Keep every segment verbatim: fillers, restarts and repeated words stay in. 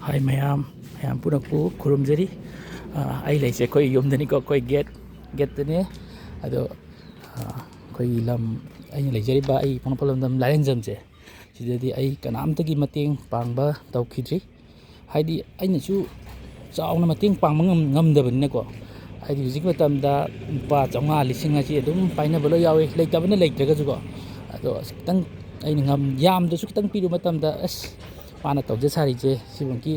ꯍꯥꯏ ꯃꯌꯥꯝ, ꯃꯌꯥꯝ ꯄꯨꯝꯅꯃꯛꯄꯨ ꯈꯨꯔꯨꯝꯖꯔꯤ꯫ ꯑ, ꯑꯩ ꯂꯩꯁꯦ ꯑꯩꯈꯣꯏ ꯌꯨꯝꯗꯅꯤꯀꯣ, ꯑꯩꯈꯣꯏ ꯒꯦꯠ, ꯒꯦꯠꯇꯅꯦ꯫ ꯑꯗꯣ, ꯑ, ꯑꯩꯈꯣꯏꯒꯤ ꯂꯝ, ꯑꯩꯅ ꯂꯩꯖꯔꯤꯕ ꯑꯩ ꯄꯣꯛꯅꯐꯝ ꯂꯝꯗꯝ ꯂꯥꯏꯔꯦꯟꯖꯝꯁꯦ, ꯁꯤꯗꯗꯤ ꯑꯩ ꯀꯅꯥꯝꯇꯒꯤ ꯃꯇꯦꯡ ꯄꯥꯡꯕ ꯇꯧꯈꯤꯗ꯭ꯔꯤ꯫ ꯍꯥꯏꯗꯤ ꯑꯩꯅꯁꯨ ꯆꯥꯎꯅ ꯃꯇꯦꯡ ꯄꯥꯡꯕ ꯉꯝ-, ꯉꯝꯗꯕꯅꯤꯅꯀꯣ꯫ ꯍꯥꯏꯗꯤ ꯍꯧꯖꯤꯛꯀꯤ ꯃꯇꯝꯗ ꯂꯨꯄꯥ ꯆꯥꯝꯃꯉꯥ, ꯂꯤꯁꯤꯡ ꯑꯁꯤ ꯑꯗꯨꯝ ꯄꯥꯏꯅꯕ ꯂꯣꯏ ꯌꯥꯎꯏ, ꯂꯩꯇꯕꯅ ꯂꯩꯇ꯭ꯔꯒꯁꯨꯀꯣ꯫ ꯑꯗꯣ ꯑꯁ ꯈꯤꯇꯪ ꯑꯩꯅ ꯉꯝ-, ꯌꯥꯝꯗ꯭ꯔꯁꯨ ꯈꯤꯇꯪ ꯄꯤꯔꯨꯕ ꯃꯇꯝꯗ, "ꯑꯁ, ꯃꯥꯅ ꯇꯧꯖ ꯁꯥꯔꯤꯁꯦ ꯁꯤꯐꯧꯒꯤ,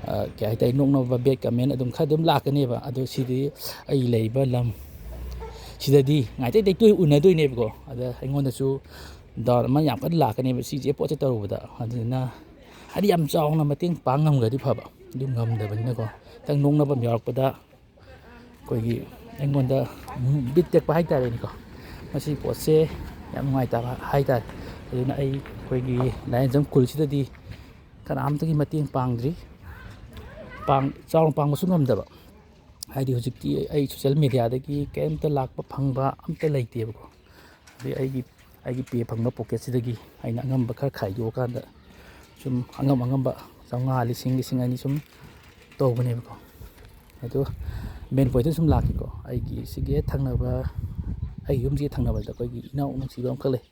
ꯑ, ꯀꯩ ꯍꯥꯏꯇꯥꯔꯦ, ꯅꯣꯛꯅꯕ bad comment ꯑꯗꯨꯝ ꯈꯔ ꯑꯗꯨꯝ ꯂꯥꯛꯀꯅꯦꯕ꯫ ꯑꯗꯣ ꯁꯤꯗꯤ ꯑꯩ ꯂꯩꯔꯤꯕ ꯂꯝ ꯁꯤꯗꯗꯤ ꯉꯥꯏꯇꯩ ꯇꯩꯇꯣꯏ ꯎꯅꯗꯣꯏꯅꯦꯕꯀꯣ꯫ ꯑꯗ ꯑꯩꯉꯣꯟꯗꯁꯨ doubt ꯑꯃ ꯌꯥꯝ ꯀꯟꯅ ꯂꯥꯛꯀꯅꯦꯕ ꯁꯤꯁꯦ, ꯄꯣꯠꯁꯦ ꯇꯧꯔꯨꯕꯗ꯫ ꯑꯗꯨꯗꯨꯅ ꯍꯥꯏꯗꯤ ꯌꯥꯝ ꯆꯥꯎꯅ ꯃꯇꯦꯡ ꯄꯥꯡ ꯉꯝꯈ꯭ꯔꯗꯤ ꯐꯕ, ꯑꯗꯨ ꯉꯝꯗꯕꯅꯤꯅꯀꯣ꯫ ꯈꯤꯇꯪ ꯅꯣꯛꯅꯕ ꯑꯃ ꯌꯥꯎꯔꯛꯄꯗ ꯑꯩꯈꯣꯏꯒꯤ ꯑꯩꯉꯣꯟꯗ ꯕꯤꯠ ꯇꯦꯛꯄ ꯍꯥꯏꯇꯥꯔꯦꯅꯦꯀꯣ꯫ ꯃꯁꯤ ꯄꯣꯠꯁꯦ ꯌꯥꯝ ꯅꯨꯡꯉꯥꯏꯇꯕ ꯍꯥꯏꯇꯥꯔꯦ꯫ ꯑꯗꯨꯅ ꯑꯩ ꯑꯩꯈꯣꯏꯒꯤ ꯂꯥꯏꯔꯦꯟꯖꯝ ꯈꯨꯜꯁꯤꯗꯗꯤ ꯀꯅꯥꯝꯇꯒꯤ ꯃꯇꯦꯡ ꯄꯥꯡꯗ꯭ꯔꯤ꯫ ꯄꯥꯡ-, ꯆꯥꯎꯅ ꯄꯥꯡꯕꯁꯨ ꯉꯝꯗꯕ꯫ ꯍꯥꯏꯗꯤ ꯍꯧꯖꯤꯛꯇꯤ ꯑꯩ social mediaꯗꯒꯤ ꯀꯔꯤꯝꯇ ꯂꯥꯛꯄ ꯐꯪꯕ ꯑꯝꯇ ꯂꯩꯇꯦꯕꯀꯣ꯫ ꯑꯗꯩ ꯑꯩꯒꯤ, ꯑꯩꯒꯤ pay ꯐꯪꯕ pocketꯁꯤꯗꯒꯤ ꯑꯩꯅ ꯑꯉꯝꯕ ꯈꯔ ꯈꯥꯏꯗꯣꯛꯑꯀꯥꯟꯗ ꯁꯨꯝ ꯑꯉꯝ ꯑꯉꯝꯕ ꯆꯥꯝꯃꯉꯥ, ꯂꯤꯁꯤꯡ, ꯂꯤꯁꯤꯡ ꯑꯅꯤ ꯁꯨꯝ ꯇꯧꯕꯅꯦꯕꯀꯣ꯫ ꯑꯗꯣ main pointꯇ ꯁꯨꯝ ꯂꯥꯛꯀꯦꯀꯣ꯫ ꯑꯩꯒꯤ ꯁꯤꯒꯤ ꯍꯦꯛ ꯊꯪꯅꯕ, ꯑꯩꯒꯤ ꯌꯨꯝꯁꯤꯒꯤ ꯊꯪꯅꯕꯗ ꯑꯩꯈꯣꯏꯒꯤ ꯏꯅꯥꯎ ꯅꯨꯡꯁꯤꯕ ꯑꯃꯈꯛ ꯂꯩ꯫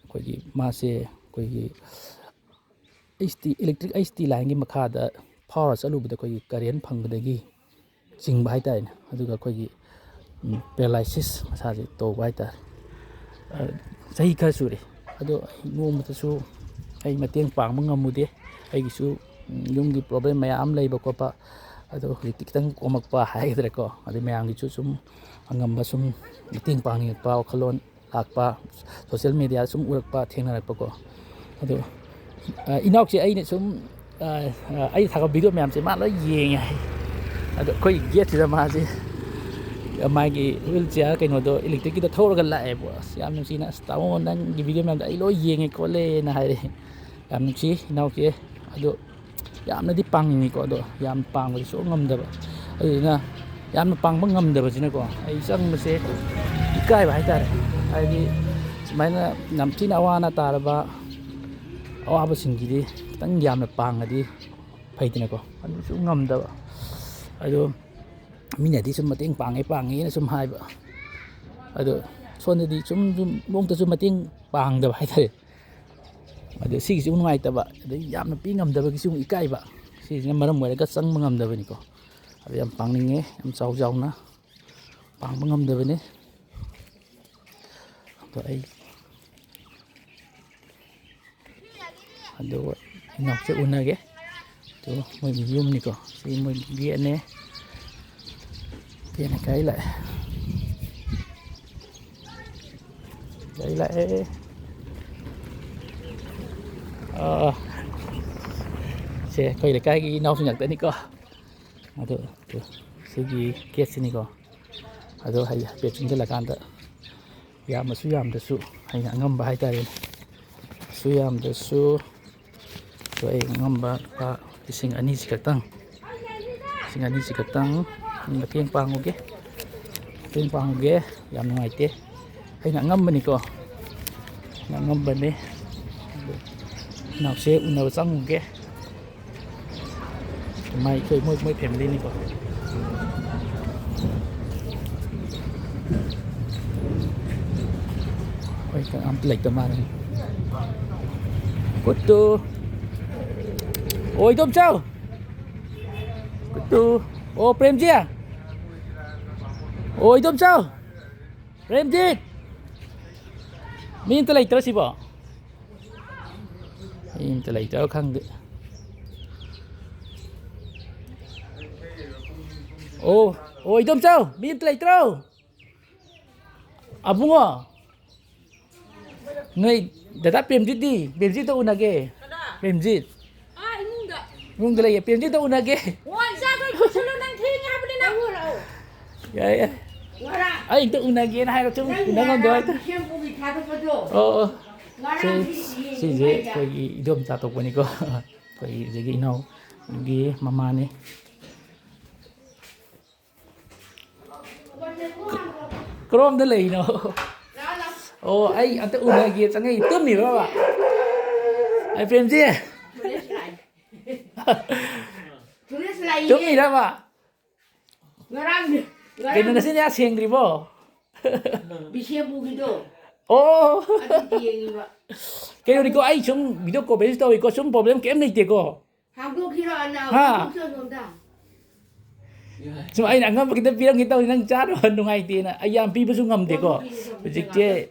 ꯑꯩꯈꯣꯏꯒꯤ ꯃꯥꯁꯦ ꯑꯩꯈꯣꯏꯒꯤ H T, electric H T lineꯒꯤ ꯃꯈꯥꯗ ꯐꯥꯎꯔ ꯆꯠꯂꯨꯕꯗ ꯑꯩꯈꯣꯏꯒꯤ current ꯐꯪꯕꯗꯒꯤ ꯆꯤꯡꯕ ꯍꯥꯏꯇꯥꯔꯦꯅꯦ꯫ ꯑꯗꯨꯒ ꯑꯩꯈꯣꯏꯒꯤ, ꯎꯝ, paralysis ꯃꯁꯥꯁꯦ ꯇꯧꯕ ꯍꯥꯏꯇꯥꯔꯦ꯫ ꯑ, ꯆꯍꯤ ꯈꯔ ꯁꯨꯔꯦ꯫ ꯑꯗꯣ ꯑꯩ ꯅꯣꯡꯃꯇꯁꯨ ꯑꯩ ꯃꯇꯦꯡ ꯄꯥꯡꯕ ꯉꯝꯃꯨꯗꯦ꯫ ꯑꯩꯒꯤꯁꯨ, ꯎꯝ, ꯌꯨꯝꯒꯤ problem ꯃꯌꯥꯝ ꯑꯃ ꯂꯩꯕ ꯈꯣꯠꯄ, ꯑꯗꯣ ꯍꯧꯖꯤꯛꯇꯤ ꯈꯤꯇꯪ ꯀꯣꯝꯃꯛꯄ ꯍꯥꯏꯒꯗ꯭ꯔꯥꯀꯣ꯫ ꯑꯗꯩ ꯃꯌꯥꯝꯒꯤꯁꯨ ꯁꯨꯝ ꯑꯉꯝꯕ ꯁꯨꯝ ꯃꯇꯦꯡ ꯄꯥꯡꯅꯤꯡꯉꯛꯄ ꯋꯥꯈꯜꯂꯣꯟ ꯂꯥꯛꯄ, social mediaꯗ ꯁꯨꯝ ꯎꯔꯛꯄ, ꯊꯦꯡꯅꯔꯛꯄꯀꯣ꯫ ꯑꯗꯣ, ꯑ, ꯏꯅꯥꯎꯁꯦ ꯑꯩꯅ ꯁꯨꯝ, ꯑ, ꯑ, ꯑꯩꯅ ꯊꯥꯒꯠꯄ video ꯃꯌꯥꯝꯁꯦ ꯃꯥ ꯂꯣꯏ ꯌꯦꯡꯉꯦ ꯍꯥꯏ꯫ ꯑꯗꯣ ꯑꯩꯈꯣꯏ gateꯁꯤꯗ ꯃꯥꯁꯦ ꯃꯥꯒꯤ wheelchair ꯀꯩꯅꯣꯗꯣ, electricꯀꯤꯗꯣ ꯊꯧꯔꯒ ꯂꯥꯛꯑꯦꯕ꯫ ꯑꯁ, ꯌꯥꯝ ꯅꯨꯡꯁꯤꯅ, "ꯑꯁ, ꯇꯥꯃꯣ, ꯅꯪꯒꯤ video ꯃꯌꯥꯝꯗꯣ ꯑꯩ ꯂꯣꯏ ꯌꯦꯡꯉꯦ ꯈꯣꯠꯂꯦꯅ" ꯍꯥꯏꯔꯛꯑꯦ꯫ ꯌꯥꯝ ꯅꯨꯡꯁꯤ ꯏꯅꯥꯎꯁꯦ꯫ ꯑꯗꯣ ꯌꯥꯝꯅꯗꯤ ꯄꯥꯡꯅꯤꯡꯉꯤꯀꯣ, ꯑꯗꯣ ꯌꯥꯝ ꯄꯥꯡꯕꯗꯤ ꯁꯨꯡꯉꯝ ꯉꯝꯗꯕ꯫ ꯑꯗꯨꯗꯨꯅ ꯌꯥꯝꯅ ꯄꯥꯡꯕ ꯉꯝꯗꯕꯁꯤꯅꯀꯣ, ꯑꯩ ꯆꯪꯕꯁꯦ ꯏꯀꯥꯏꯕ ꯍꯥꯏꯇꯥꯔꯦ꯫ ꯍꯥꯏꯗꯤ ꯁꯨꯃꯥꯏꯅ ꯌꯥꯝ ꯊꯤꯅ ꯑꯋꯥ ꯑꯅꯥ ꯇꯥꯔꯕ ꯑꯋꯥꯕꯁꯤꯡꯒꯤꯗꯤ ꯈꯤꯇꯪ ꯌꯥꯝꯅ ꯄꯥꯡꯉꯗꯤ ꯐꯩꯗꯅꯀꯣ, ꯑꯗꯨꯁꯨ ꯉꯝꯗꯕ꯫ ꯑꯗꯣ ꯃꯤꯅꯗꯤ ꯁꯨꯝ ꯃꯇꯦꯡ ꯄꯥꯡꯉꯦ ꯄꯥꯡꯉꯦꯅ ꯁꯨꯝ ꯍꯥꯏꯕ, ꯑꯗꯣ ꯁꯣꯝꯗꯗꯤ ꯁꯨꯝ ꯁꯨꯝ ꯅꯣꯡꯇꯁꯨ ꯃꯇꯦꯡ ꯄꯥꯡꯗꯕ ꯍꯥꯏꯇꯥꯔꯦ꯫ ꯑꯗꯣ ꯁꯤꯒꯤꯁꯨ ꯅꯨꯡꯉꯥꯏꯇꯕ, ꯑꯗꯩ ꯌꯥꯝꯅ ꯄꯤ ꯉꯝꯗꯕꯒꯤꯁꯨ ꯑꯃꯨꯛ ꯏꯀꯥꯏꯕ, ꯁꯤꯁꯤꯅ ꯃꯔꯝ ꯑꯣꯏꯔꯒ ꯆꯪꯕ ꯉꯝꯗꯕꯅꯤꯀꯣ꯫ ꯑꯗꯣ ꯌꯥꯝ ꯄꯥꯡꯅꯤꯡꯉꯦ, ꯌꯥꯝ ꯆꯥꯎ ꯆꯥꯎꯅ ꯄꯥꯡꯕ ꯉꯝꯗꯕꯅꯤ꯫ ꯑꯗꯣ ꯑꯩ ꯑꯗꯨꯒ ꯏꯅꯥꯎꯁꯦ ꯎꯅꯒꯦ꯫ ꯑꯗꯨ ꯃꯣꯏꯒꯤ ꯌꯨꯝꯅꯤꯀꯣ꯫ ꯁꯤ ꯃꯣꯏꯒꯤ ꯒꯦꯠꯅꯦ꯫ ꯒꯦꯠꯅ ꯀꯥꯏ ꯂꯥꯛꯑꯦ? ꯀꯥꯏ ꯂꯥꯛꯑꯦ? ꯑꯥ, ꯁꯦ ꯑꯩꯈꯣꯏ ꯂꯩꯀꯥꯏꯒꯤ ꯏꯅꯥꯎꯁꯤꯡ ꯉꯥꯛꯇꯅꯤꯀꯣ꯫ ꯑꯗꯨ ꯁꯤꯒꯤ ꯒꯦꯠꯁꯤꯅꯤꯀꯣ꯫ ꯑꯗꯣ ꯍꯥꯏꯗꯤ ꯍꯥꯏꯐꯦꯠ ꯆꯪꯁꯤꯜꯂꯀꯥꯟꯗ ꯌꯥꯝꯃꯁꯨ ꯌꯥꯝꯗ꯭ꯔꯁꯨ ꯑꯩꯅ ꯑꯉꯝꯕ ꯍꯥꯏꯇꯥꯔꯦꯅꯦ꯫ ꯑꯁꯨ ꯌꯥꯝꯗ꯭ꯔꯁꯨ ꯑꯗꯣ ꯑꯩ ꯑꯉꯝꯕ ꯂꯨꯄꯥ ꯂꯤꯁꯤꯡ ꯑꯅꯤꯁꯤ ꯈꯛꯇꯪ, ꯂꯤꯁꯤꯡ ꯑꯅꯤꯁꯤ ꯈꯛꯇꯪ ꯃꯇꯦꯡ ꯄꯥꯡꯉꯨꯒꯦ, ꯃꯇꯦꯡ ꯄꯥꯡꯉꯨꯒꯦ꯫ ꯌꯥꯝ ꯅꯨꯡꯉꯥꯏꯇꯦ, ꯑꯩꯅ ꯑꯉꯝꯕꯅꯤꯀꯣ, ꯑꯩꯅ ꯑꯉꯝꯕꯅꯤ꯫ ꯑꯗꯣ ꯏꯅꯥꯎꯁꯦ ꯎꯅꯕ ꯆꯪꯉꯨꯒꯦ꯫ ꯃꯥꯏ, ꯑꯩꯈꯣꯏ ꯃꯣꯏ, ꯃꯣꯏ ꯐꯦꯃꯤꯂꯤꯅꯤꯀꯣ꯫ ꯍꯣꯏ, ꯀꯅꯥꯝꯇ ꯂꯩꯇ ꯃꯥꯜꯂꯦ꯫ ꯀꯨꯠꯇꯨ꯫ ꯑꯣ, ꯏꯗꯣꯝꯆꯥ꯫ ꯀꯨꯠꯇꯨ꯫ ꯑꯣ, ꯄ꯭ꯔꯦꯝꯖꯤ꯫ ꯑꯣ, ꯏꯗꯣꯝꯆꯥ꯫ ꯄ꯭ꯔꯦꯝꯖꯤꯠ꯫ ꯃꯤ ꯑꯝꯇ ꯂꯩꯇ꯭ꯔꯣ ꯁꯤꯕꯣ? ꯃꯤ ꯑꯝꯇ ꯂꯩꯇ꯭ꯔꯕ ꯈꯪꯗꯦ꯫ ꯑꯣ, ꯑꯣ, ꯏꯗꯣꯝꯆꯥ, ꯃꯤ ꯑꯝꯇ ꯂꯩꯇ꯭ꯔꯣ? ꯑꯕꯨꯡꯉꯣ, ꯅꯣꯏ ꯗꯗꯥ ꯄ꯭ꯔꯦꯝꯖꯤꯠꯇꯤ? ꯄ꯭ꯔꯦꯝꯖꯤꯠꯇꯣ ꯎꯅꯒꯦ꯫ ꯄ꯭ꯔꯦꯝꯖꯤꯠ꯫ ꯑꯥ, ꯏꯃꯨꯡꯗ꯫ ꯏꯃꯨꯡꯗ ꯂꯩꯌꯦ꯫ ꯄ꯭ꯔꯦꯝꯖꯤꯠꯇꯣ ꯎꯅꯒꯦ꯫ ꯑꯣ, ꯏꯆꯥꯈꯣꯏ ꯄꯨꯁꯜꯂꯨ, ꯅꯪ ꯊꯦꯡꯉꯦ ꯍꯥꯏꯕꯅꯤ, ꯅꯪ꯫ ꯌꯥꯏ, ꯌꯥꯏ꯫ ꯉꯔꯥꯡ ꯑꯩ ꯑꯝꯇ ꯎꯅꯒꯦꯅ ꯍꯥꯏꯔꯣ, ꯁꯨꯝ ꯅꯪ ꯎꯅ ꯉꯝꯗꯕ ꯉꯔꯥꯡ ꯍꯥꯏꯇꯥꯔꯦ꯫ ꯁꯦꯝꯕꯨꯒꯤ ꯊꯥꯗꯣꯛꯄꯗꯣ꯫ ꯑꯣ, ꯑꯣ꯫ ꯁꯤ, ꯉꯔꯥꯡꯗꯤ ꯁꯤꯁꯦ ꯌꯦꯡꯉꯤꯉꯩꯗ꯫ ꯑꯩꯈꯣꯏꯒꯤ ꯏꯗꯣꯝꯆꯥ ꯊꯣꯛꯄꯅꯤꯀꯣ꯫ ꯑꯩꯈꯣꯏꯒꯤ ꯁꯤꯒꯤ ꯏꯅꯥꯎꯒꯤ ꯃꯃꯥꯅꯤ꯫ ꯀꯔꯣꯝꯗ ꯂꯩꯅꯣ? ꯑꯣ, ꯑꯩ ꯑꯝꯇ ꯎꯅꯒꯦ ꯆꯪꯉꯛꯏ꯫ ꯇꯨꯝꯃꯤꯕ꯭ꯔꯕ? ꯑꯩ ꯄ꯭ꯔꯦꯝꯖꯤ꯫ ꯁꯨꯔꯦꯁ ꯂꯥꯛꯏꯌꯦ꯫ ꯇꯨꯝꯃꯤꯔꯕ? ꯉꯔꯥꯡ, ꯉꯔꯥꯡ ꯀꯩꯅꯣ, ꯅꯆꯤꯟ ꯅꯌꯥ ꯁꯦꯡꯗ꯭ꯔꯤꯕꯣ? ꯕꯤꯁꯦꯝꯄꯨꯔꯒꯤꯗꯣ꯫ ꯑꯣ꯫ ꯑꯗꯨꯗꯤ ꯌꯦꯡꯉꯤꯕ꯫ ꯀꯩꯅꯣꯅꯤꯀꯣ, ꯑꯩ ꯁꯨꯝ video coverage ꯇꯧꯏꯀꯣ, ꯁꯨꯝ problem ꯀꯩꯝ ꯂꯩꯇꯦꯀꯣ꯫ ꯍꯥꯡꯗꯣꯛꯈꯤꯔꯣ, ꯑꯅꯥ? ꯍꯥ? ꯍꯥꯡꯗꯣꯛꯁꯤ ꯑꯁꯣꯝꯗ꯫ ꯁꯨꯝ ꯑꯩꯅ ꯑꯉꯝꯕ ꯈꯤꯇꯪ ꯄꯤꯔꯝꯒꯦ ꯇꯧꯅꯤ, ꯅꯪ ꯆꯥꯅꯕ ꯅꯨꯡꯉꯥꯏꯇꯦꯅ꯫ ꯑꯩ ꯌꯥꯝ ꯄꯤꯕꯁꯨ ꯉꯝꯗꯦꯀꯣ꯫ ꯍꯧꯖꯤꯛꯁꯦ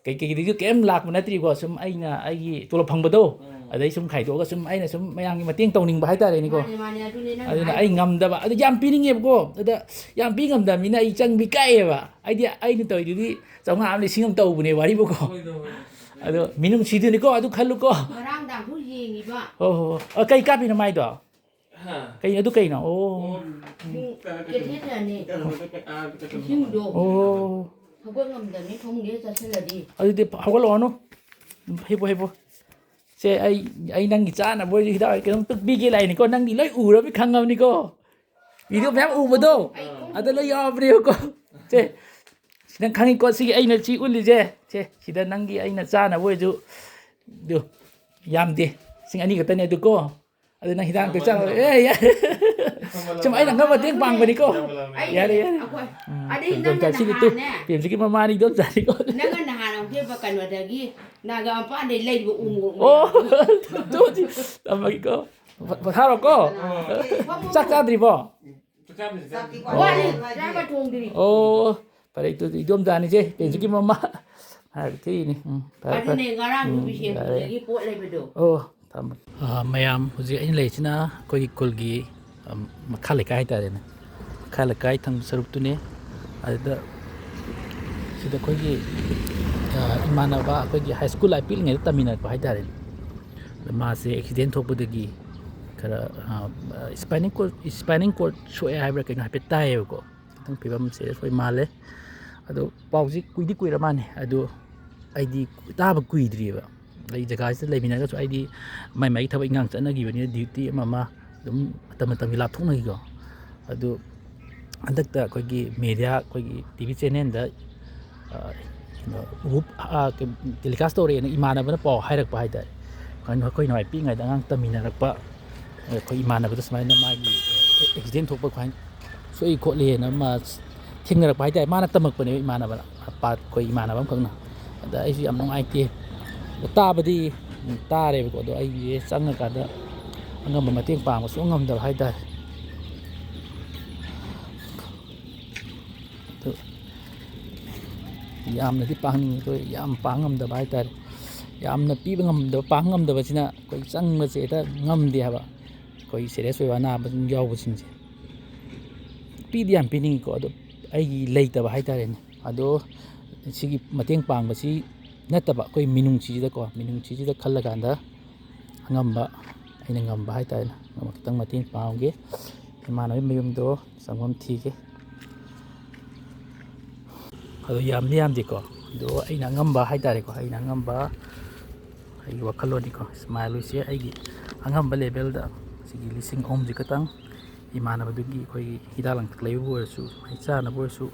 ꯀꯩꯀꯩꯗꯒꯤꯁꯨ ꯀꯩꯝ ꯂꯥꯛꯄ ꯅꯠꯇ꯭ꯔꯤꯀꯣ꯫ ꯁꯨꯝ ꯑꯩꯅ ꯑꯩꯒꯤ ꯇꯣꯂꯣꯞ ꯐꯪꯕꯗꯣ, ꯎꯝ꯫ ꯑꯗꯩ ꯁꯨꯝ ꯈꯥꯏꯗꯣꯛꯑꯒ ꯁꯨꯝ ꯑꯩꯅ ꯁꯨꯝ ꯃꯌꯥꯝꯒꯤ ꯃꯇꯦꯡ ꯇꯧꯅꯤꯡꯕ ꯍꯥꯏꯇꯥꯔꯦꯅꯦꯀꯣ꯫ ꯃꯥꯅꯦ, ꯃꯥꯅꯦ, ꯑꯗꯨꯅꯦ ꯅꯪ ꯑꯗꯨꯅ ꯍꯥꯏꯗꯣ꯫ ꯑꯩ ꯉꯝꯗꯕ, ꯑꯗꯨ ꯌꯥꯝ ꯄꯤꯅꯤꯡꯉꯦꯕꯀꯣ꯫ ꯑꯗ ꯌꯥꯝ ꯄꯤ ꯉꯝꯗꯕꯅꯤꯅ ꯑꯩ ꯆꯪꯕ ꯏꯀꯥꯏꯌꯦꯕ꯫ ꯑꯩꯗꯤ ꯑꯩꯅ ꯇꯧꯔꯤꯗꯨꯗꯤ ꯆꯥꯝꯃꯉꯥ ꯑꯃ, ꯂꯤꯁꯤꯡ ꯑꯃ ꯇꯧꯕꯅꯦ ꯋꯥꯔꯤꯕꯨꯀꯣ꯫ ꯍꯣꯏꯗ, ꯍꯣꯏꯗ꯫ ꯑꯗꯣ ꯃꯤꯅꯨꯡꯁꯤꯗꯨꯅꯤꯀꯣ, ꯑꯗꯨ ꯈꯜꯂꯨꯀꯣ꯫ ꯉꯔꯥꯡꯗꯥꯡꯁꯨ ꯌꯦꯡꯉꯤꯕ꯫ ꯍꯣꯏ, ꯍꯣꯏ, ꯍꯣꯏ꯫ ꯑ, ꯀꯩ ꯀꯥꯞꯄꯤꯅꯣ ꯃꯥꯏꯗꯣ? ꯍꯥ? ꯀꯩꯅꯣ ꯑꯗꯨ ꯀꯩꯅꯣ? ꯑꯣ꯫ ꯑꯣ, ꯎꯝ, ꯀꯩꯅꯣ, ꯀꯩꯅꯣ, catheter ꯅꯦ꯫ ꯀꯩꯅꯣ, ꯀꯩꯅꯣ, ꯑꯥ, ꯀꯩꯅꯣ, ꯏꯁꯤꯡꯗꯣ꯫ ꯑꯣ꯫ ꯍꯧꯒꯠ ꯉꯝꯗꯕꯅꯤ ꯐꯃꯨꯡꯗ ꯍꯦꯛ ꯆꯠꯁꯤꯜꯂꯗꯤ꯫ ꯑꯗꯨꯗꯤ ꯍꯧꯒꯠꯂꯛꯑꯣꯅꯨ꯫ ꯍꯤꯞꯄꯣ, ꯍꯤꯞꯄꯣ꯫ ꯁꯦ, ꯑꯩ, ꯑꯩ ꯅꯪꯒꯤ ꯆꯥꯅꯕ ꯑꯣꯏꯔꯁꯨ ꯍꯤꯗꯥꯛ ꯀꯩꯅꯣꯝ ꯇꯨꯞꯄꯤꯒꯦ ꯂꯥꯛꯏꯅꯤꯀꯣ꯫ ꯅꯪꯗꯤ ꯂꯣꯏ ꯎꯔꯕꯅꯤ, ꯈꯪꯉꯕꯅꯤꯀꯣ꯫ Video ꯃꯌꯥꯝ ꯎꯕꯗꯣ, ꯑꯗ ꯂꯣꯏ ꯌꯥꯎꯕꯅꯦꯕꯀꯣ꯫ ꯁꯦ, ꯅꯪ ꯈꯪꯉꯤꯀꯣ, ꯁꯤꯒꯤ ꯑꯩꯅ ꯁꯤ ꯎꯠꯂꯤꯁꯦ꯫ ꯁꯦ, ꯁꯤꯗ ꯅꯪꯒꯤ ꯑꯩꯅ ꯆꯥꯅꯕ ꯑꯣꯏꯔꯁꯨ, ꯑꯗꯨ ꯌꯥꯝꯗꯦ, ꯂꯤꯁꯤꯡ ꯑꯅꯤ ꯈꯛꯇꯅꯦ ꯑꯗꯨꯀꯣ꯫ ꯑꯗꯨ ꯅꯪ ꯍꯤꯗꯥꯛ ꯑꯝꯇ ꯆꯥꯔꯣ꯫ ꯑꯦ, ꯌꯥ-, ꯁꯨꯝ ꯑꯩꯅ ꯉꯝꯕ ꯃꯇꯦꯡ ꯄꯥꯡꯕꯅꯤꯀꯣ꯫ ꯑꯩ ꯌꯥꯔꯦ, ꯌꯥꯔꯦ꯫ ꯑꯩꯈꯣꯏ ꯎꯝ, ꯑꯗꯩ ꯏꯗꯣꯝꯆꯥ, ꯅꯪꯅ ꯁꯤꯗꯤ ꯇꯨ, ꯅꯍꯥꯟꯅꯦ, ꯄ꯭ꯔꯦꯝꯖꯤꯠꯀꯤ ꯃꯃꯥꯅꯤ ꯏꯗꯣꯝꯆꯥꯅꯤꯀꯣ꯫ ꯅꯪꯅ ꯅꯍꯥꯟ ꯑꯃꯨꯛ ꯍꯦꯛ ꯀꯩꯅꯣꯗꯒꯤ ꯅꯥꯒꯥ ꯃꯄꯥꯟꯗꯩ ꯂꯩꯕ ꯎ ꯃꯣꯔꯣꯛ ꯑꯣ, ꯃꯌꯥꯝꯗꯣ꯫ ꯇꯨ, ꯇꯨ, ꯊꯝꯃꯒꯦꯀꯣ꯫ ꯄꯣ-, ꯄꯣꯊꯥꯔꯣꯀꯣ꯫ ꯐꯝꯃꯣ꯫ ꯆꯥꯛ ꯆꯥꯗ꯭ꯔꯤꯕꯣ? ꯆꯥꯛ ꯆꯥꯗ꯭ꯔꯤ, ꯆꯥꯛ ꯆꯥꯗ꯭ꯔꯤ꯫ ꯋꯥꯠꯂꯤ, ꯆꯥꯛꯀ ꯊꯣꯡꯗ꯭ꯔꯤ꯫ ꯑꯣ, ꯐꯔꯦ, ꯑꯗꯨꯗꯤ ꯏꯗꯣꯝꯆꯥꯅꯤꯁꯦ, ꯄ꯭ꯔꯦꯝꯖꯤꯠꯀꯤ ꯎꯝ꯫ ꯃꯃꯥ꯫ ꯍꯥꯏꯕ ꯊꯤꯅꯤ꯫ ꯎꯝ, ꯐꯔꯦ, ꯐꯔꯦ꯫ ꯑꯗꯨꯅꯦ, ꯉꯔꯥꯡꯁꯨ ꯎꯝ, ꯕꯤꯁꯦꯝꯄꯨꯔꯗꯒꯤ ꯌꯥꯔꯦ꯫ ꯄꯣꯠ ꯂꯩꯕꯗꯣ꯫ ꯑꯣ, ꯊꯝꯃꯦ꯫ ꯑ, ꯃꯌꯥꯝ, ꯍꯧꯖꯤꯛ ꯑꯩꯅ ꯂꯩꯔꯤꯁꯤꯅ ꯑꯩꯈꯣꯏꯒꯤ ꯈꯨꯜꯒꯤ, ꯑ, ꯃꯈꯥ ꯂꯩꯀꯥꯏ ꯍꯥꯏꯇꯥꯔꯦꯅꯦ꯫ ꯃꯈꯥ ꯂꯩꯀꯥꯏ ꯊꯪꯕ ꯁꯔꯨꯛꯇꯨꯅꯦ꯫ ꯑꯗꯨꯗ ꯁꯤꯗ ꯑꯩꯈꯣꯏꯒꯤ, ꯑ, ꯏꯃꯥꯟꯅꯕ ꯑꯩꯈꯣꯏꯒꯤ high school life ꯄꯤꯛꯂꯤꯉꯩꯗ ꯇꯝꯃꯤꯟꯅꯔꯛꯄ ꯍꯥꯏꯇꯥꯔꯦꯅꯦ꯫ ꯑꯗ ꯃꯥꯁꯦ accident ꯊꯣꯛꯄꯗꯒꯤ ꯈꯔ, ꯑ, spinal cord, spinal cord ꯁꯣꯛꯑꯦ ꯍꯥꯏꯕ꯭ꯔꯥ ꯀꯩꯅꯣ ꯍꯥꯏꯐꯦꯠ ꯇꯥꯏꯌꯦꯕꯀꯣ꯫ ꯈꯤꯇꯪ ꯐꯤꯕꯝ serious ꯑꯣꯏ ꯃꯥꯜꯂꯦ꯫ ꯑꯗꯣ ꯄꯥꯎꯁꯤ ꯀꯨꯏꯗꯤ ꯀꯨꯏꯔ ꯃꯥꯜꯂꯦ꯫ ꯑꯗꯣ ꯑꯩꯗꯤ ꯇꯥꯕ ꯀꯨꯏꯗ꯭ꯔꯤꯑꯕ꯫ ꯑꯩ ꯖꯒꯥꯁꯤꯗ ꯂꯩꯃꯤꯟꯅꯔꯒꯁꯨ ꯑꯩꯗꯤ ꯃꯥꯏ ꯃꯥꯏꯒꯤ ꯊꯕꯛ ꯏꯪꯈꯥꯡ ꯆꯠꯅꯈꯤꯕꯅꯤꯅ duty ꯑꯃ ꯑꯃ ꯑꯗꯨꯝ ꯃꯇꯝ ꯃꯇꯝꯒꯤ ꯂꯥꯞꯊꯣꯛꯅꯈꯤꯀꯣ꯫ ꯑꯗꯨ ꯍꯟꯗꯛꯇ ꯑꯩꯈꯣꯏꯒꯤ media, ꯑꯩꯈꯣꯏꯒꯤ TV channelꯗ, ꯑ, ꯀꯩꯅꯣ, ꯎꯞ-, ꯑ, ꯀꯩ-, telecast ꯇꯧꯔꯛꯑꯦꯅ ꯏꯃꯥꯟꯅꯕꯅ ꯄꯥꯎ ꯍꯥꯏꯔꯛꯄ ꯍꯥꯏꯇꯥꯔꯦ꯫ ꯑꯩꯈꯣꯏ ꯅꯍꯥꯟꯋꯥꯏ ꯄꯤꯛꯏꯉꯩꯗ ꯑꯉꯥꯡ ꯇꯝꯃꯤꯟꯅꯔꯛꯄ ꯑꯩꯈꯣꯏ ꯏꯃꯥꯟꯅꯕꯗ ꯁꯨꯃꯥꯏꯅ ꯃꯥꯒꯤ ꯑꯦꯛꯁꯤꯗꯦꯟ ꯊꯣꯛꯄ ꯀꯃꯥꯏꯅ ꯁꯣꯛꯏ ꯈꯣꯠꯂꯤꯅ ꯑꯃ ꯊꯦꯡꯅꯔꯛꯄ ꯍꯥꯏꯇꯥꯔꯦ꯫ ꯃꯥꯅ ꯇꯝꯃꯛꯄꯅꯦꯕ, ꯏꯃꯥꯟꯅꯕꯅ, ꯑꯩꯈꯣꯏ ꯏꯃꯥꯟꯅꯕ ꯑꯃꯈꯛꯅ꯫ ꯑꯗ ꯑꯩꯁꯨ ꯌꯥꯝ ꯅꯨꯡꯉꯥꯏꯇꯦ꯫ ꯇꯥꯕꯗꯤ ꯇꯥꯔꯦꯕꯀꯣ, ꯑꯗꯣ ꯑꯩꯁꯦ ꯆꯪꯉꯀꯥꯟꯗ ꯑꯉꯝꯕ ꯃꯇꯦꯡ ꯄꯥꯡꯕ ꯁꯨꯡꯉꯝ ꯉꯝꯗꯕ ꯍꯥꯏꯇꯥꯔꯦ꯫ ꯑꯗꯨ ꯌꯥꯝꯅꯗꯤ ꯄꯥꯡꯅꯤꯡꯉꯤ, ꯑꯗꯣ ꯌꯥꯝ ꯄꯥꯡ ꯉꯝꯗꯕ ꯍꯥꯏꯇꯥꯔꯦ꯫ ꯌꯥꯝꯅ ꯄꯤꯕ ꯉꯝꯗꯕ, ꯄꯥꯡ ꯉꯝꯗꯕꯁꯤꯅ ꯑꯩꯈꯣꯏ ꯆꯪꯕꯁꯦ ꯍꯦꯛꯇ ꯉꯝꯗꯦ ꯍꯥꯏꯕ꯫ ꯑꯩꯈꯣꯏ ꯁꯦꯔꯤꯌꯁ ꯑꯣꯏꯕ ꯑꯅꯥꯕ ꯑꯗꯨꯝ ꯌꯥꯎꯕꯁꯤꯡꯁꯦ ꯄꯤꯗꯤ ꯌꯥꯝ ꯄꯤꯅꯤꯡꯉꯤꯀꯣ, ꯑꯗꯣ ꯑꯩꯒꯤ ꯂꯩꯇꯕ ꯍꯥꯏꯇꯥꯔꯦꯅꯦ꯫ ꯑꯗꯣ ꯁꯤꯒꯤ ꯃꯇꯦꯡ ꯄꯥꯡꯕꯁꯤ ꯅꯠꯇꯕ, ꯑꯩꯈꯣꯏ ꯃꯤꯅꯨꯡꯁꯤꯁꯤꯗꯀꯣ, ꯃꯤꯅꯨꯡꯁꯤꯁꯤꯗ ꯈꯜꯂꯀꯥꯟꯗ ꯑꯉꯝꯕ, ꯑꯩꯅ ꯉꯝꯕ ꯍꯥꯏꯇꯥꯔꯦꯅꯦ, ꯑꯉꯝꯕ ꯈꯤꯇꯪ ꯃꯇꯦꯡ ꯄꯥꯡꯒꯦ꯫ ꯏꯃꯥꯟꯅꯕꯒꯤ ꯃꯌꯨꯝꯗꯣ ꯆꯪꯐꯝ ꯊꯤꯒꯦ꯫ ꯑꯗꯣ ꯌꯥꯝꯗꯤ ꯌꯥꯝꯗꯦꯀꯣ, ꯑꯗꯣ ꯑꯩꯅ ꯑꯉꯝꯕ ꯍꯥꯏꯇꯥꯔꯦꯀꯣ, ꯑꯩꯅ ꯑꯉꯝꯕ, ꯑꯩꯒꯤ ꯋꯥꯈꯜꯂꯣꯟꯅꯤꯀꯣ, ꯏꯁꯃꯥꯏꯜ ꯍꯣꯏꯁꯦ ꯑꯩꯒꯤ ꯑꯉꯝꯕ ꯂꯦꯚꯦꯜꯗ ꯁꯤꯒꯤ ꯂꯤꯁꯤꯡ ꯑꯍꯨꯝꯁꯤ ꯈꯛꯇꯪ ꯏꯃꯥꯟꯅꯕꯗꯨꯒꯤ ꯑꯩꯈꯣꯏꯒꯤ ꯍꯤꯗꯥꯛ ꯂꯥꯡꯊꯛ ꯂꯩꯕꯕꯨ ꯑꯣꯏꯔꯁꯨ, ꯃꯍꯤꯛ ꯆꯥꯅꯕ ꯑꯣꯏꯔꯁꯨ,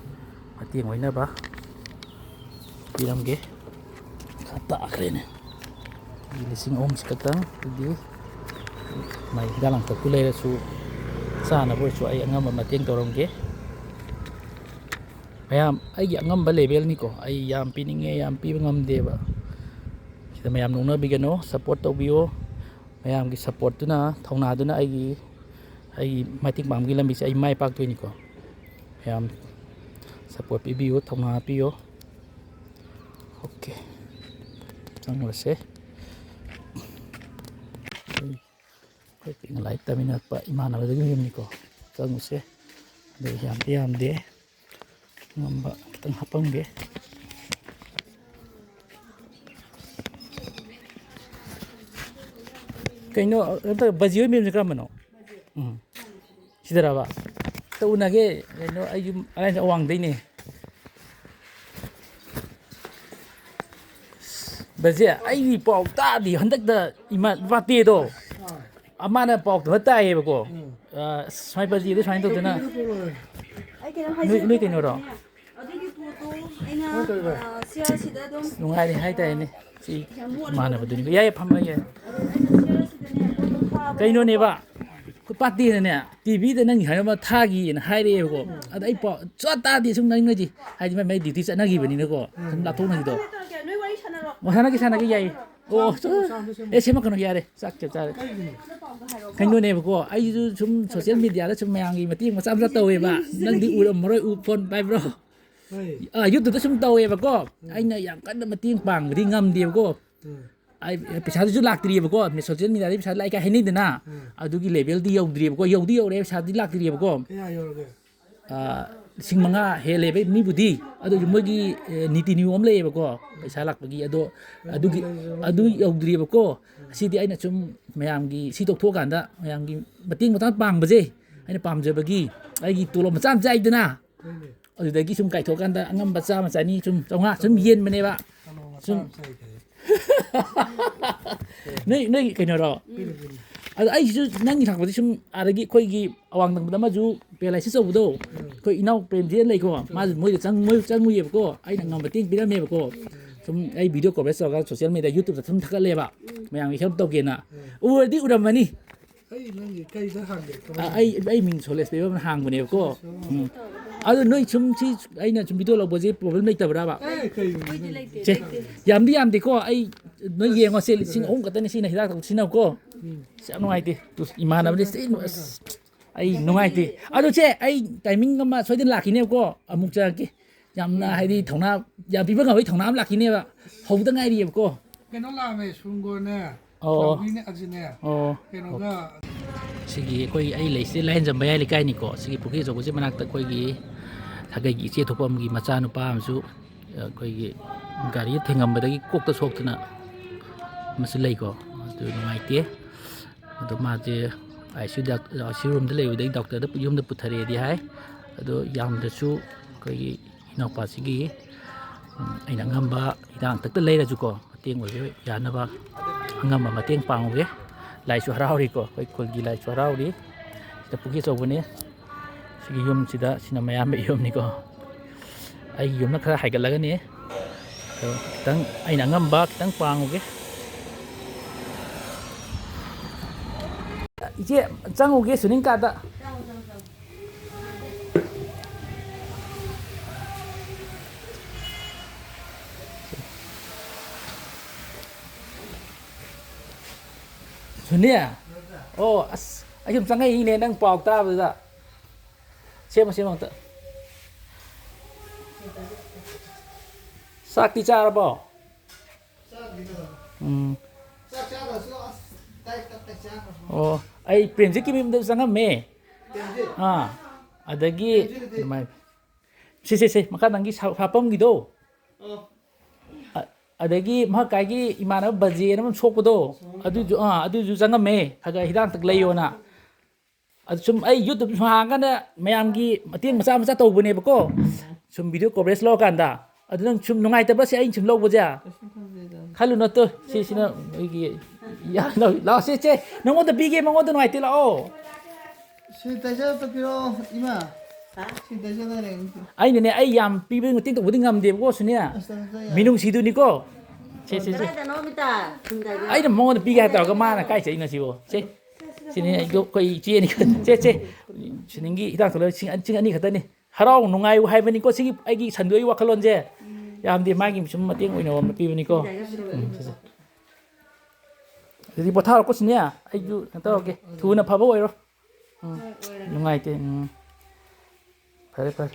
ꯃꯇꯦꯡ ꯑꯣꯏꯅꯕ ꯄꯤꯔꯝꯒꯦ꯫ ꯈꯔ ꯇꯥꯈ꯭ꯔꯦꯅꯦ꯫ ꯂꯤꯁꯤꯡ ꯑꯍꯨꯝꯁꯤ ꯈꯛꯇꯪ꯫ ꯑꯗꯨꯗꯤ ꯃꯥꯏ ꯍꯤꯗꯥꯛ ꯂꯥꯡꯊꯛꯄꯨ ꯂꯩꯔꯁꯨ, ꯆꯥꯅꯕ ꯑꯣꯏꯔꯁꯨ ꯑꯩ ꯑꯉꯝꯕ ꯃꯇꯦꯡ ꯇꯧꯔꯝꯒꯦ꯫ ꯃꯌꯥꯝ, ꯑꯩꯒꯤ ꯑꯉꯝꯕ ꯂꯦꯚꯦꯜꯅꯤꯀꯣ꯫ ꯑꯩ ꯌꯥꯝ ꯄꯤꯅꯤꯡꯉꯦ, ꯌꯥꯝ ꯄꯤꯕ ꯉꯝꯗꯦꯕ꯫ ꯁꯤꯗ ꯃꯌꯥꯝ ꯅꯣꯛꯅꯕꯤꯒꯅꯨ, ꯁꯞꯄꯣꯔꯠ ꯇꯧꯕꯤꯌꯣ꯫ ꯃꯌꯥꯝꯒꯤ ꯁꯞꯄꯣꯔꯠꯇꯨꯅ, ꯊꯧꯅꯥꯗꯨꯅ ꯑꯩꯒꯤ, ꯑꯩꯒꯤ ꯃꯇꯦꯡ ꯄꯥꯡꯕꯒꯤ ꯂꯝꯕꯤꯁꯦ ꯑꯩ ꯃꯥꯏ ꯄꯥꯛꯇꯣꯏꯅꯤꯀꯣ꯫ ꯃꯌꯥꯝ ꯁꯞꯄꯣꯔꯠ ꯄꯤꯕꯤꯌꯨ, ꯊꯧꯅꯥ ꯄꯤꯌꯨ꯫ ꯑꯣꯀꯦ, ꯆꯪꯉꯨꯔꯁꯦ꯫ ꯑꯩꯈꯣꯏ ꯄꯤꯛꯅ ꯂꯥꯏꯔꯤꯛ ꯇꯝꯃꯤꯟꯅꯔꯛꯄ ꯏꯃꯥꯟꯅꯕꯗꯨꯒꯤ ꯃꯌꯨꯝꯅꯤꯀꯣ꯫ ꯆꯪꯉꯨꯁꯦ꯫ ꯑꯗꯨ ꯌꯥꯝꯗꯤ ꯌꯥꯝꯗꯦ꯫ ꯉꯝꯕ ꯈꯤꯇꯪ ꯍꯥꯞꯄꯝꯒꯦ꯫ ꯀꯩꯅꯣ, ꯅꯠꯇ, ꯕꯖꯤ ꯍꯣꯏ ꯃꯌꯨꯝꯁꯦ ꯀꯔꯝꯕꯅꯣ? ꯎꯝ꯫ ꯁꯤꯗꯔꯕ? ꯑꯝꯇ ꯎꯅꯒꯦ꯫ ꯀꯩꯅꯣ, ꯑꯩ ꯌꯨꯝ ꯑꯗꯥꯏꯗ ꯑꯋꯥꯡꯗꯩꯅꯦ꯫ ꯕꯖꯦ, ꯑꯩꯒꯤ ꯄꯥꯎ ꯇꯥꯗꯦ ꯍꯟꯗꯛꯇ꯫ ꯏꯃꯥ, ꯕꯥꯄꯦꯗꯣ, ꯑꯥ꯫ ꯃꯥꯅ ꯄꯥꯎ ꯈꯔ ꯇꯥꯏꯌꯦꯕꯀꯣ꯫ ꯎꯝ꯫ ꯑ, ꯑꯁ, ꯁ꯭ꯋꯥꯏ ꯕꯖꯦꯗꯣ ꯁꯨꯃꯥꯏꯅ ꯇꯧꯗꯅ꯫ ꯑꯩ ꯀꯩꯅꯣꯝ ꯅꯣꯏ, ꯍꯥꯏꯖꯒꯦ꯫ ꯅꯣꯏ ꯀꯩꯅꯣꯔꯣ? ꯑꯗꯨꯒꯤ ꯄꯣꯠꯇꯣ ꯑꯩꯅ, ꯅꯣꯏ ꯇꯧꯔꯤꯕ? ꯑ, ꯁꯤ ꯑꯁꯤꯗ ꯑꯗꯨꯝ, ꯑꯁ, ꯅꯨꯡꯉꯥꯏꯔꯦ ꯍꯥꯏꯇꯥꯔꯦꯅꯦ꯫ ꯁꯤ ꯌꯥꯝ ꯃꯣꯠꯂꯦ꯫ ꯏꯃꯥꯟꯅꯕꯗꯨꯅꯤ꯫ ꯌꯥꯏꯌꯦ, ꯐꯝꯃꯒꯦ꯫ ꯑꯗꯨ ꯑꯩꯅ ꯁꯤ ꯑꯁꯤꯗꯅꯦ ꯄꯣꯠꯇꯣ ꯊꯥꯕꯅꯦꯕꯀꯣ꯫ ꯀꯩꯅꯣꯅꯦꯕ? ꯄꯥꯇꯦꯅꯅꯦ, ꯇꯤ ꯚꯤꯗ ꯅꯪꯒꯤ ꯍꯥꯏꯅꯕ ꯊꯥꯒꯤꯅ ꯍꯥꯏꯔꯛꯑꯦꯕꯀꯣ꯫ ꯑꯗ ꯑꯩ ꯄꯥꯎ ꯁꯨꯡꯇꯥ ꯇꯥꯗꯦ, ꯁꯨꯝ ꯅꯪ ꯅꯣꯏꯗꯤ ꯍꯥꯏꯗꯤ ꯃꯥꯏ ꯃꯥꯏ ꯗ꯭ꯌꯨꯇꯤ ꯆꯠꯅꯈꯤꯕꯅꯤꯅꯀꯣ, ꯁꯨꯝ ꯂꯥꯞꯊꯣꯛꯅꯈꯤꯗꯣ꯫ ꯅꯣꯏ ꯋꯥꯔꯤ ꯁꯥꯟꯅꯔꯣ꯫ ꯑꯣ, ꯁꯥꯟꯅꯒꯦ, ꯁꯥꯟꯅꯒꯦ, ꯌꯥꯏꯌꯦ꯫ ꯑꯣ, ꯑꯦ, ꯁꯦꯝꯃꯛꯀꯅꯨ, ꯌꯥꯔꯦ, ꯆꯥꯛ ꯆꯞ ꯆꯥꯔꯦ꯫ ꯀꯩꯅꯣꯅꯦꯕꯀꯣ, ꯑꯩꯁꯨ ꯁꯨꯝ ꯁꯣꯁꯤꯌꯦꯜ ꯃꯦꯗꯤꯌꯥꯗ ꯁꯨꯝ ꯃꯌꯥꯝꯒꯤ ꯃꯇꯦꯡ ꯃꯆꯥ ꯃꯆꯥ ꯇꯧꯋꯦꯕ꯫ ꯅꯪꯗꯤ ꯎꯔꯝꯃꯔꯣꯏ, ꯎ ꯐꯣꯟ ꯄꯥꯏꯕ꯭ꯔꯣ? ꯑꯥ, ꯌꯨꯇ꯭ꯌꯨꯕꯇ ꯁꯨꯝ ꯇꯧꯋꯦꯕꯀꯣ꯫ ꯑꯩꯅ ꯌꯥꯝ ꯀꯟꯅ ꯃꯇꯦꯡ ꯄꯥꯡꯕꯗꯤ ꯉꯝꯗꯦꯕꯀꯣ꯫ ꯑꯩ ꯄꯩꯁꯥꯗꯨꯁꯨ ꯂꯥꯛꯇ꯭ꯔꯤꯑꯕꯀꯣ, ꯁꯣꯁꯤꯌꯦꯜ ꯃꯦꯗꯤꯌꯥꯗꯒꯤ ꯄꯩꯁꯥ ꯂꯥꯛꯑꯦ ꯀꯥꯏ ꯍꯥꯏꯅꯩꯗꯅ, ꯑꯗꯨꯒꯤ ꯂꯦꯚꯦꯜꯗꯤ ꯌꯧꯗ꯭ꯔꯤꯕꯀꯣ꯫ ꯌꯧꯗꯤ ꯌꯧꯔꯦ, ꯄꯩꯁꯥꯗꯤ ꯂꯥꯛꯇ꯭ꯔꯤꯕꯀꯣ꯫ ꯀꯌꯥ ꯌꯧꯔꯒꯦ? ꯑꯥ, ꯂꯤꯁꯤꯡ ꯃꯉꯥ ꯍꯦꯜꯂꯦꯕ ꯃꯤꯕꯨꯗꯤ꯫ ꯑꯗꯨ ꯃꯣꯏꯒꯤ, ꯑꯦ, ꯅꯤꯇꯤ ꯅꯤꯌꯣꯝ ꯑꯃ ꯂꯩꯌꯦꯕꯀꯣ, ꯄꯩꯁꯥ ꯂꯥꯛꯄꯒꯤ꯫ ꯑꯗꯣ ꯑꯗꯨꯒꯤ, ꯑꯗꯨ ꯌꯧꯗ꯭ꯔꯤꯕꯀꯣ꯫ ꯑꯁꯤꯗꯤ ꯑꯩꯅ ꯁꯨꯝ ꯃꯌꯥꯝꯒꯤ ꯁꯤ ꯇꯧꯊꯣꯛꯑꯀꯥꯟꯗ ꯃꯌꯥꯝꯒꯤ ꯃꯇꯦꯡ ꯃꯇꯦꯡ ꯄꯥꯡꯕꯁꯦ ꯑꯩꯅ ꯄꯥꯝꯖꯕꯒꯤ, ꯑꯩꯒꯤ ꯇꯣꯂꯣꯞ ꯃꯆꯥ ꯑꯃ ꯆꯥꯏꯗꯅ, ꯍꯣꯏꯅꯦ꯫ ꯑꯗꯨꯗꯒꯤ ꯁꯨꯝ ꯀꯥꯏꯊꯣꯛꯑꯀꯥꯟꯗ ꯑꯉꯝꯕ ꯆꯥꯝꯃ, ꯆꯅꯤ ꯁꯨꯝ, ꯆꯥꯝꯃꯉꯥ ꯁꯨꯝ ꯌꯦꯟꯕꯅꯦꯕ꯫ ꯇꯣꯂꯣꯞ ꯃꯆꯥ ꯁꯨꯝ ꯑꯃ ꯆꯥꯏ ꯀꯩ? ꯅꯣꯏ, ꯅꯣꯏꯒꯤ ꯀꯩꯅꯣꯔꯣ? ꯄꯤꯔꯨ, ꯄꯤꯔꯨ꯫ ꯑꯗꯣ ꯑꯩꯁꯨ ꯅꯪꯒꯤ ꯂꯥꯛꯄꯗꯤ ꯁꯨꯝ ꯑꯥꯗꯒꯤ ꯑꯩꯈꯣꯏꯒꯤ ꯑꯋꯥꯡ ꯊꯪꯕꯗ ꯑꯃꯁꯨ ꯄꯦꯔꯥꯂꯥꯏꯁꯤꯁ ꯇꯧꯕꯗꯣ, ꯎꯝ꯫ ꯑꯩꯈꯣꯏ ꯏꯅꯥꯎ ꯄ꯭ꯔꯦꯝꯖꯤꯠ ꯂꯩꯀꯣ, ꯃꯥꯁꯨ ꯃꯣꯏꯗ ꯆꯪ-, ꯃꯣꯏ ꯆꯪꯉꯨꯏꯌꯦꯕꯀꯣ, ꯑꯩꯅ ꯉꯝꯕ ꯃꯇꯦꯡ ꯄꯤꯔꯝꯃꯦꯕꯀꯣ꯫ ꯁꯨꯝ ꯑꯩ ꯚꯤꯗꯤꯑꯣ ꯀꯣꯚꯔꯦꯖ ꯇꯧꯔꯒ ꯁꯣꯁꯤꯌꯦꯜ ꯃꯦꯗꯤꯌꯥ, ꯌꯨꯇ꯭ꯌꯨꯕꯇ ꯁꯨꯝ ꯊꯥꯒꯠꯂꯦꯕ, ꯎꯝ꯫ ꯃꯌꯥꯝꯒꯤ ꯍꯦꯜꯞ ꯇꯧꯒꯦꯅ꯫ ꯎꯝ꯫ ꯎꯔꯗꯤ ꯎꯔꯝꯃꯅꯤ꯫ ꯑꯩ ꯅꯪꯒꯤ ꯀꯩꯗ ꯍꯥꯡꯒꯦ? ꯑ, ꯀꯃꯥꯏꯅ? ꯑꯩ, ꯑꯩ ꯃꯤꯡ ꯁꯣꯂꯦꯁ ꯄꯩꯕꯝꯅ ꯍꯥꯡꯕꯅꯦꯕꯀꯣ꯫ ꯁꯣꯂꯦꯁ ꯄꯩꯕꯝ꯫ ꯎꯝ꯫ ꯑꯗꯣ ꯅꯣꯏ ꯁꯨꯝ ꯁꯤ ꯑꯩꯅ ꯁꯨꯝ ꯚꯤꯗꯤꯑꯣ ꯂꯧꯕꯁꯦ ꯄ꯭ꯔꯣꯕ꯭ꯂꯦꯝ ꯂꯩꯇꯕ꯭ꯔꯕ? ꯑꯦ, ꯀꯩ ꯑꯣꯏꯗꯣꯏꯅꯣ? ꯁꯦ, ꯂꯩꯇꯦ꯫ ꯌꯥꯝꯗꯤ ꯌꯥꯝꯗꯦꯀꯣ꯫ ꯑꯩ ꯅꯣꯏ ꯌꯦꯡꯉꯣ ꯁꯦ, ꯂꯤꯁꯤꯡ ꯑꯍꯨꯝ ꯈꯛꯇꯅꯤ ꯁꯤꯅ ꯍꯤꯗꯥꯛ ꯁꯤꯖꯤꯟꯅꯧꯀꯣ꯫ ꯎꯝ꯫ ꯁꯤ ꯌꯥꯝ ꯅꯨꯡꯉꯥꯏꯇꯦ꯫ ꯇꯨ, ꯏꯃꯥꯟꯅꯕꯅꯤ ꯁꯤ, ꯑꯁ, ꯑꯩ ꯅꯨꯡꯉꯥꯏꯇꯦ꯫ ꯑꯗꯣ ꯁꯦ, ꯑꯩ ꯇꯥꯏꯃꯤꯡ ꯑꯃ ꯁꯣꯏꯗꯅ ꯂꯥꯛꯈꯤꯅꯦꯕꯀꯣ꯫ ꯑꯃꯨꯛ ꯆꯪꯉꯛꯀꯦ꯫ ꯌꯥꯝꯅ ꯍꯥꯏꯗꯤ ꯊꯧꯅꯥ ꯌꯥꯝ ꯄꯤꯕ ꯉꯝꯕꯒꯤ ꯊꯧꯅꯥ ꯑꯃ ꯂꯥꯛꯈꯤꯅꯦꯕ꯫ ꯍꯧꯕꯗ ꯉꯥꯏꯔꯤꯑꯕꯀꯣ꯫ ꯀꯩꯅꯣ ꯂꯥꯛꯑꯝꯃꯦ, ꯁꯨꯡꯒꯣꯅꯦ, ꯑꯣ꯫ ꯆꯥꯎꯕꯤꯅꯦ, ꯑꯁꯤꯅꯦ꯫ ꯑꯣ꯫ ꯀꯩꯅꯣꯒ꯫ ꯁꯤꯒꯤ ꯑꯩꯈꯣꯏ, ꯑꯩ ꯂꯩꯁꯤ ꯂꯥꯏꯔꯦꯟꯖꯝ ꯃꯌꯥꯏ ꯂꯩꯀꯥꯏꯅꯤꯀꯣ꯫ ꯁꯤꯒꯤ ꯄꯨꯈ꯭ꯔꯤ ꯑꯆꯧꯕꯁꯤ ꯃꯅꯥꯛꯇ ꯑꯩꯈꯣꯏꯒꯤ ꯁꯥꯒꯩꯒꯤ ꯏꯆꯦ ꯊꯣꯛꯄ ꯑꯃꯒꯤ ꯃꯆꯥꯅꯨꯄꯥ ꯑꯃꯁꯨ ꯑꯩꯈꯣꯏꯒꯤ ꯒꯥꯔꯤ ꯊꯦꯡꯉꯝꯕꯗꯒꯤ ꯀꯣꯛꯇ ꯁꯣꯛꯇꯅ ꯑꯃꯁꯨ ꯂꯩꯀꯣ꯫ ꯑꯗꯨ ꯅꯨꯡꯉꯥꯏꯇꯦ꯫ ꯑꯗꯣ ꯃꯥꯁꯦ I C U dark-, I C U ꯔꯨꯝꯗ ꯂꯩꯕꯗꯒꯤ ꯗꯣꯛꯇꯔꯗ ꯄꯨ-, ꯌꯨꯝꯗ ꯄꯨꯊꯔꯛꯑꯦꯗꯤ ꯍꯥꯏ꯫ ꯑꯗꯣ ꯌꯥꯝꯗ꯭ꯔꯁꯨ ꯑꯩꯈꯣꯏꯒꯤ ꯏꯅꯥꯎꯄꯥꯁꯤꯒꯤ, ꯎꯝ, ꯑꯩꯅ ꯑꯉꯝꯕ ꯍꯤꯗꯥꯛ ꯂꯥꯡꯊꯛꯇ ꯂꯩꯔꯁꯨꯀꯣ, ꯃꯇꯦꯡ ꯑꯣꯏꯕ ꯌꯥꯅꯕ ꯑꯉꯝꯕ ꯃꯇꯦꯡ ꯄꯥꯡꯉꯨꯒꯦ꯫ ꯂꯥꯏꯁꯨ ꯍꯔꯥꯎꯔꯤꯀꯣ, ꯑꯩꯈꯣꯏ ꯈꯨꯜꯒꯤ ꯂꯥꯏꯁꯨ ꯍꯔꯥꯎꯔꯤ꯫ ꯁꯤꯗ ꯄꯨꯈ꯭ꯔꯤ ꯑꯆꯧꯕꯅꯤ꯫ ꯁꯤꯒꯤ ꯌꯨꯝꯁꯤꯗ, ꯁꯤꯅ ꯃꯌꯥꯝꯕꯒꯤ ꯌꯨꯝꯅꯤꯀꯣ꯫ ꯑꯩꯒꯤ ꯌꯨꯝꯅ ꯈꯔ ꯍꯥꯏꯒꯠꯂꯒꯅꯤ꯫ ꯑꯗꯣ ꯈꯤꯇꯪ ꯑꯩꯅ ꯑꯉꯝꯕ ꯈꯤꯇꯪ ꯄꯥꯡꯉꯨꯒꯦ꯫ ꯏꯆꯦ, ꯆꯪꯉꯨꯒꯦ ꯁꯨꯅꯤꯡ ꯀꯥꯗ꯫ ꯁꯨꯅꯤ? ꯑꯣ, ꯑꯁ, ꯑꯩ ꯁꯨꯝ ꯆꯪꯉꯛꯏꯅꯦ ꯅꯪ ꯄꯥꯎ ꯇꯥꯕꯗꯨꯗ꯫ ꯁꯦꯝꯃꯣ, ꯁꯦꯝꯃꯣ ꯑꯝꯇ꯫ ꯆꯥꯛꯇꯤ ꯆꯥꯔꯕꯣ? ꯎꯝ꯫ ꯑꯣ, ꯑꯩ ꯄ꯭ꯔꯦꯝꯖꯤꯠꯀꯤ ꯃꯌꯨꯝꯗ ꯆꯪꯉꯝꯃꯦ꯫ ꯑꯥ, ꯑꯗꯒꯤ ꯑꯗꯨꯃꯥꯏꯅ꯫ ꯁꯦ, ꯁꯦ, ꯁꯦ, ꯃꯈꯥ ꯅꯪꯒꯤ ꯁꯥ-, ꯁꯥꯐꯝꯒꯤꯗꯣ꯫ ꯑ-, ꯑꯗꯒꯤ ꯃꯍꯥꯛ ꯀꯥꯏꯒꯤ ꯏꯃꯥꯟꯅꯕ ꯕꯖꯦꯅ ꯑꯃ ꯁꯣꯛꯄꯗꯣ, ꯑꯗꯨꯁꯨ, ꯑꯥ, ꯑꯗꯨꯁꯨ ꯆꯪꯉꯝꯃꯦ, ꯈꯔ ꯈꯔ ꯍꯤꯗꯥꯛ ꯂꯩꯌꯣꯅ꯫ ꯑꯗꯨ ꯁꯨꯝ ꯑꯩ YouTube ꯁꯨꯝ ꯍꯥꯡꯉꯀꯥꯟꯗ ꯃꯌꯥꯝꯒꯤ ꯃꯇꯦꯡ ꯃꯆꯥ ꯃꯆꯥ ꯇꯧꯕꯅꯦꯕꯀꯣ, ꯁꯨꯝ video coverage ꯂꯧꯔꯀꯥꯟꯗ꯫ ꯑꯗꯨ ꯅꯪ ꯁꯨꯝ ꯅꯨꯡꯉꯥꯏꯇꯕ꯭ꯔꯥ ꯁꯤ ꯑꯩꯅ ꯁꯨꯝ ꯂꯧꯕꯁꯦ? ꯀꯩꯁꯨ ꯈꯟꯗꯦꯗ꯫ ꯈꯜꯂꯨ ꯅꯠꯇꯣ, ꯁꯤꯁꯤꯅ ꯑꯩꯒꯤ, ꯌꯥ, ꯂꯥꯛꯑꯣ, ꯂꯥꯛꯑꯣ, ꯁꯦ, ꯁꯦ, ꯅꯉꯣꯟꯗ ꯄꯤꯒꯦ, ꯃꯉꯣꯟꯗ ꯅꯨꯡꯉꯥꯏꯇꯦ, ꯂꯥꯛꯑꯣ꯫ Sanitizer ꯑꯝꯇ ꯄꯤꯔꯛꯑꯣ, ꯏꯃꯥ꯫ Sanitizer ꯂꯩꯔꯦ꯫ ꯑꯩꯅꯅꯦ, ꯑꯩ ꯌꯥꯝ ꯄꯤꯕꯒꯤ ꯃꯇꯦꯡ ꯇꯧꯕꯗꯤ ꯉꯝꯗꯦꯕꯀꯣ, ꯁꯨꯅꯦ꯫ ꯑꯁ, ꯇꯧꯖꯩ ꯌꯥꯔꯦ꯫ ꯃꯤꯅꯨꯡꯁꯤꯗꯨꯅꯤꯀꯣ꯫ ꯁꯦ, ꯁꯦ, ꯁꯦ꯫ ꯀꯗꯥꯏꯗꯅꯣ, ꯃꯤꯇꯥ? Sanitizer꯫ ꯑꯩꯅ ꯃꯉꯣꯟꯗ ꯄꯤꯒꯦ ꯍꯥꯏ ꯇꯧꯔꯒ ꯃꯥꯅ ꯀꯥꯏ ꯆꯠꯂꯤꯅꯣ ꯁꯤꯕꯣ? ꯁꯦ, ꯁꯤꯅꯤ ꯑꯩ, ꯑꯩꯈꯣꯏ ꯏꯆꯦꯅꯤ꯫ ꯁꯦ, ꯁꯦ꯫ ꯁꯤꯅꯤꯡꯒꯤ ꯍꯤꯗꯥꯛꯇꯣ ꯂꯣꯏ ꯂꯤꯁꯤꯡ ꯑꯅꯤ, ꯂꯤꯁꯤꯡ ꯑꯅꯤ ꯈꯛꯇꯅꯤ꯫ ꯍꯔꯥꯎ ꯅꯨꯡꯉꯥꯏꯌꯨ ꯍꯥꯏꯕꯅꯤꯀꯣ, ꯁꯤꯒꯤ ꯑꯩꯒꯤ ꯁꯟꯗꯣꯏꯒꯤ ꯋꯥꯈꯜꯂꯣꯟꯁꯦ꯫ ꯌꯥꯝꯗꯤ ꯃꯥꯒꯤ ꯁꯨꯝ ꯃꯇꯦꯡ ꯑꯣꯏꯅ ꯑꯃ ꯄꯤꯕꯅꯤꯀꯣ꯫ ꯎꯝ, ꯁꯦ, ꯁꯦ꯫ ꯑꯗꯨꯗꯤ ꯄꯣꯊꯥꯔꯣꯀꯣ, ꯁꯤꯅꯦ꯫ ꯑꯩꯁꯨ ꯀꯩꯅꯣ ꯇꯧꯔꯒꯦ꯫ ꯊꯨꯅ ꯐꯕ ꯑꯣꯏꯔꯣ꯫ ꯎꯝ꯫ ꯍꯣꯏ, ꯑꯣꯏꯔꯒꯦ꯫ ꯅꯨꯡꯉꯥꯏꯇꯦ꯫ ꯎꯝ꯫ ꯐꯔꯦ, ꯐꯔꯦ꯫